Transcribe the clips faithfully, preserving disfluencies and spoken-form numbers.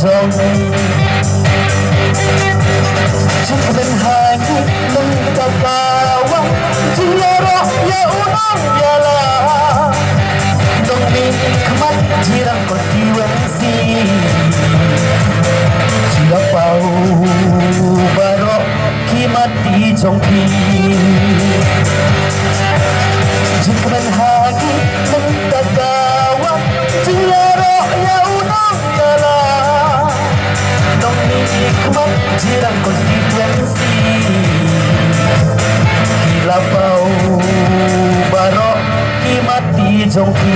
Jingkmen ha ngi mynta ka wan, jingïaroh ïa u nongïalam. Nongmihkhmat jingïarap constituency. Jingïapaw baroh ki mati jong phi. Jingkmen ha ngi mynta ka wan, jingïaroh ïa u nongïalam. Nongmihkhmat jingïarap constituency. Ki la paw baroh ki mati jong phi.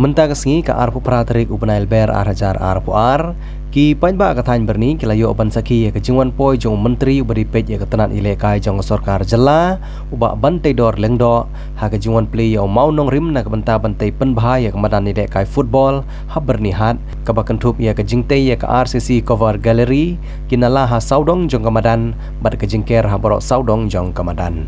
Mynta ka sngi ka arphew phra tarik u bnai Lber ar hajar arphew ar, ki paidbah ka thaiñ Byrni ki la ïoh ban sakhi ïa ka jingwan poi jong u Myntri uba dei peit ïa ka tnat ïalehkai jong ka sorkar jylla, u Bah Banteidor Lyngdoh, ha ka jingwan plie ïa u mawnongrim na ka bynta ban tei pynbha ïa ka madan ïalehkai football ha Byrnihat, kaba kynthup ïa ka jingtei ïa ka R C C Cover Gallery, ki nala ha sawdong jong ka madan, bad ka jingker ha baroh sawdong jong ka madan.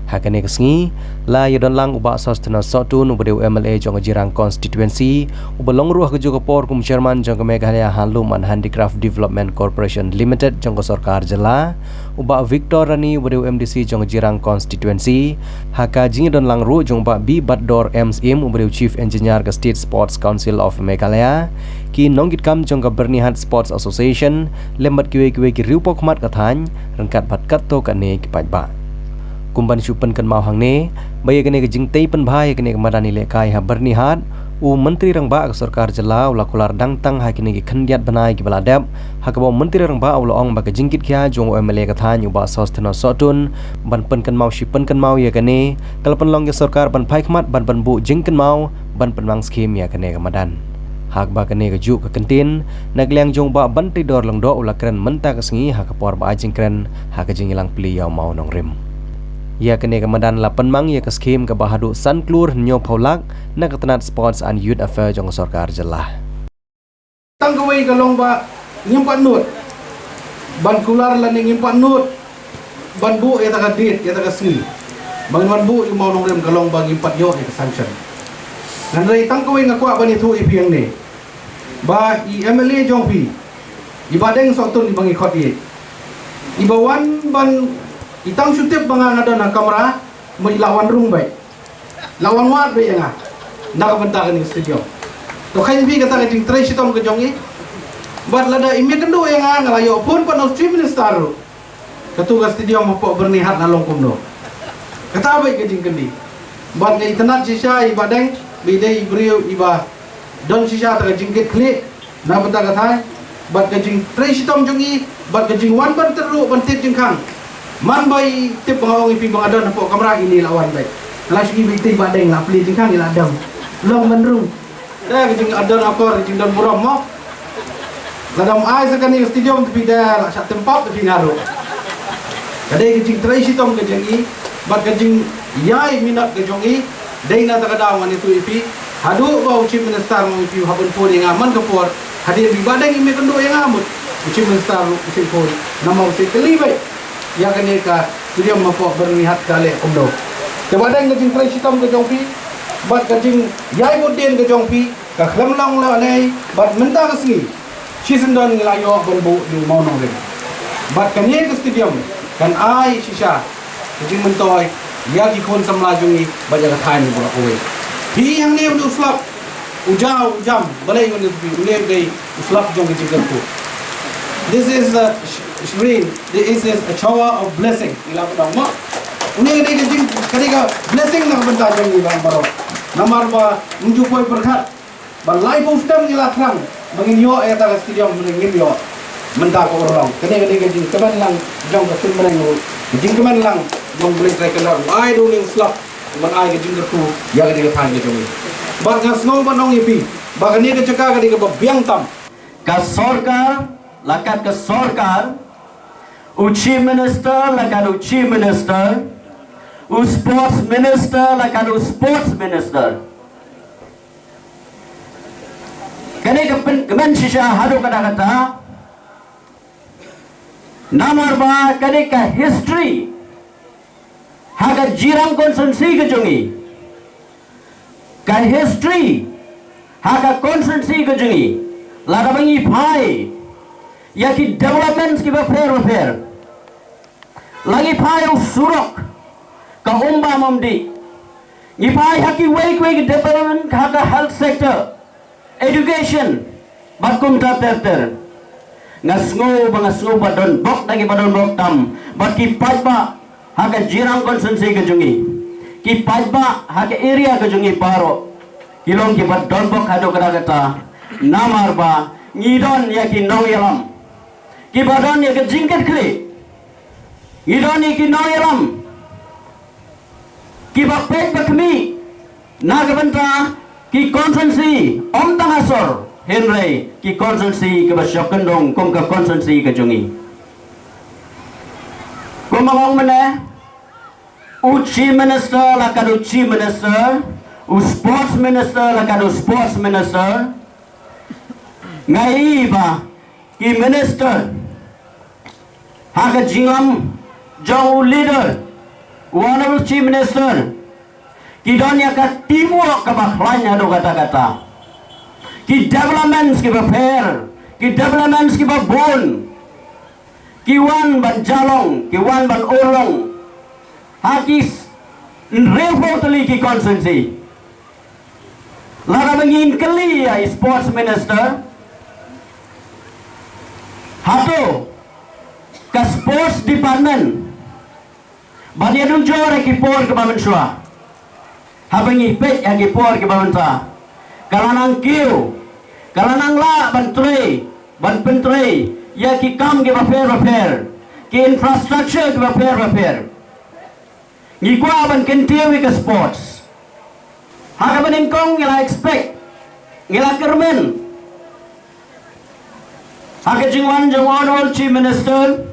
Ha kane ka sngi, la ïadon lang u Bah Sosthenes Sohtun uba dei u M L A jong ka Jirang Constituency, uba long ruh ha kajuh ka por kum Chairman jong ka Meghalaya Handloom and Handicraft Development Corporation Limited jong ka sorkar jylla, u Bah Victor Rani uba dei u M D C jong ka Jirang Constituency, ha ka jingïadon lang ruh jong u Bah B Batdor M Syiem uba dei u Chief Engineer ka State Sports Council of Meghalaya, ki nongkitkam jong ka Byrnihat Sports Association, lem bad kiwei kiwei ki riewpawkhmat ka thaiñ, ryngkat bad katto katne ki paidbah. Kum ban shu pynkynmaw hangne, ba ïa kane ka jingtei pynbha ïa kane ka madan ïalehkai ha Byrnihat, u Myntri Rangbah ka sorkar jylla u la kular dang tang ha kine ki khyndiat bnai kiba la dep, ha kaba u Myntri Rangbah u la ong ba ka jingkitkhia jong u M L A ka thaiñ u Bah Sosthenes Sohtun, ban pynkynmaw shi pynkynmaw ïa kane, ka la pynlong ïa sorkar ban phai khmat ban, ban buh jingkynmaw, ban pynmang skhim ïa kane ka madan. Ha kaba kane kajuh ka kyntien, na ka liang jong u Bah Banteidor Lyngdoh u la kren mynta ka sngi ha ka por ba ai jingkren ha ka jingïalang plie ïa u mawnongrim. Ïa kane ka madan la pynmang ïa ka skhim kaba haduh san klur hynñiewphew lak na ka tnat Sports and Youth Affairs jong ka sorkar jylla. Tang kawei ka long ba ngim pat nud ban kular lane ngim pat nud ban buh ïa ta ka date, ïa ta ka sngi ba ngin wan buh ïa u mawnongrim, ka long ba ngim pat ïoh ïa ka sanction. Hynrei tang kawei nga kwah ban ïathuh ïa phi hangne ba i M L A jong phi, i Bah Deng Sohtun, i ba ngi khot ïa i, i ba wan ban, i tang shu tip ba nga nga don ha kamra, mut i la wan rung beit, la wan wad beit ïa nga na ka bynta kane ka stadium. To kheiñ phi kata ka jingtrei shitom ka jong i. Bad lada i mih kynduh ïa nga, nga la ïoh phone pat na u Chief Minister ruh. Katu ka stadium hapoh Byrnihat la long kumno? Kata beit ka jingkylli. Bad nga itynnad shisha ïa i Bah Deng ba i dei i briew i ba don shisha ta ka jingkitkhlieh na bynta ka thaiñ, bad ka jingtrei shitom jong i, bad ka jingwan ban tyrwa ban tied jingkhang. Man ba i tip ba nga ong ïa phi ba nga don hapoh kamra, ine i la wan beit. Lashai ba i tip i Bah Deng la plie jingkhang, i la dem. Long ban rung. Te ka jingdon akor, ka jingdon burom mo. Lada ym ai sa kane ka stadium, te phi da la shah tymmen pat te phi nga ruh. Ka dei ka jingtrei shitom ka jong i, bad ka jingïai minot ka jong i, dei na kata ka daw ngan ïathuh ïa phi. Haduh ba u Chief Minister u ong ïa phi u hap ban phone ïa nga man ka por, hadien ba i Bah Deng i mih kynduh ïa nga, mut u Chief Minister u shu phone, namar u shu kylli beit ïa kane ka stadium hapoh Byrnihat ka leh kumno. Te Bah Deng, ka jingtrei shitom ka jong phi, bad ka jingïai bud dien ka jong phi, ka khlem long lehnoh, bad mynta ka sngi, shisyndon ngi la ïoh ban buh ïa u mawnongrim. Bad kane ka stadium kan ai shisha ka jingmyntoi ïa ki khun samla jong ngi bad ïa ka thaiñ baroh kawei. Phi hangne, une u slap, u jaw, u jam, balei une u slap, une u dei u slap jong ka jingkyrkhu. This is a sh-, sh-, rain, this is a shower of blessing. Ngi la pyndonkam mo. Une ka dei ka jing, ka dei ka blessing na ka bynta jong ngi baroh. Namar ba ngim ju poi pyrkhat ba laiphew snem ngi la thrang ba ngin ïoh ïa kata ka stadium, hynrei ngim ïoh. Mynta ka urlong. Kane ka dei ka jingkmen lang jong ka seng bneng ruh, ka jingkmen lang jong U Blei Trai Kynrad, u ai da une u slap ban ai ka jingkyrkhu ïa kane ka thaiñ ka jong ngi. Bad nga sngew ban ong ïa phi ba kane ka jaka ka dei kaba biang tam. Ka sorkar la kat ka sorkar, u Chief Minister la kat u Chief Minister, u Sports Minister la kat u Sports Minister. Kane ka pyn-, kmen shisha haduh katta katta. Namar ba kane ka history ha ka Jirang constituency ka jong ngi, ka history ha ka constituency ka jong ngi, lada ba ngi phai ïa ki developments kiba pher ba pher, la ngi phai u surok ka Umbam Umdih, ngi phai ha kiwei kiwei ki development ha ka health sector, education, bad kumta ter ter. Nga sngew ba, nga sngew ba don bok da kiba don bok tam, bad ki paidbah ha ka Jirang constituency ka jong ngi, ki paidbah ha ka area ka jong ngi baroh, ki long kiba don bok haduh katta katta. Namar ba ngi don ïa ki nongïalam kiba don ïa ka jingkitkhlieh. Ngi don ïa ki nongïalam kiba peit ba khmih na ka bynta ki constituency, ym tang ha sor, hynrei ki constituency kiba shong kyndong kum ka constituency ka jong ngi. Kumba nga ong mynne, u Chief Minister la kat u Chief Minister, u Sports Minister la kat u Sports Minister. Nga i ba ki minister ha ka jingïalam jong u leader, u Honorable Chief Minister, ki don ïa ka teamwork kaba khlaiñ haduh katta katta. Ki developments kiba pher, ki developments kiba bun, ki wan ban jia long, ki wan ban urlong ha ki s-, hynriewphew tylli ki constituency. Lada ba ngin kylli ïa i Sports Minister, hato ka Sports Department, ban ïa dujor ha ki por kiba mynshuwa, haba ngi peit ha ki por kiba mynta, ka la nang kiew, ka la nang lah ban trei, ban pyntrei ïa ki kam kiba pher ba pher, ki infrastructure kiba pher ba pher. Ngi kwah ban kyntiew ïa ka sports. Ha kaba nyngkong ngi la expect, ngi la kyrmen ha ka jingwan jong u Honorable Chief Minister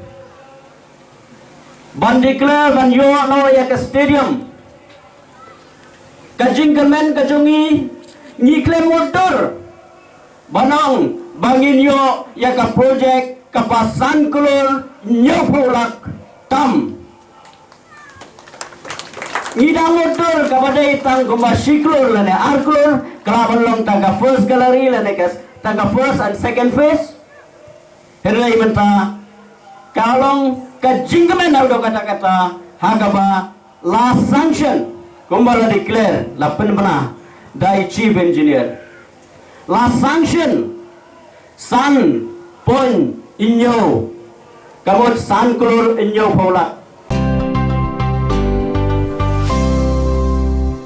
ban declare, ban ïoh noh ïa ka stadium. Ka jingkyrmen ka jong ngi, ngi khlem mutdur ban ong ba ngin ïoh ïa ka project kaba san klur hynñiewphew lak tam. Ngi dang mutdur kaba dei tang kumba shi klur lane ar klur, ka lah ban long tang ka first gallery lane ka, tang ka first and second phase. Hynrei mynta ka long ka jingkmen haduh katta katta ha kaba la sanction, kumba la declare, la pynbna da i Chief Engineer. La sanction san point hynñiew, ka mut san klur hynñiewphew lak.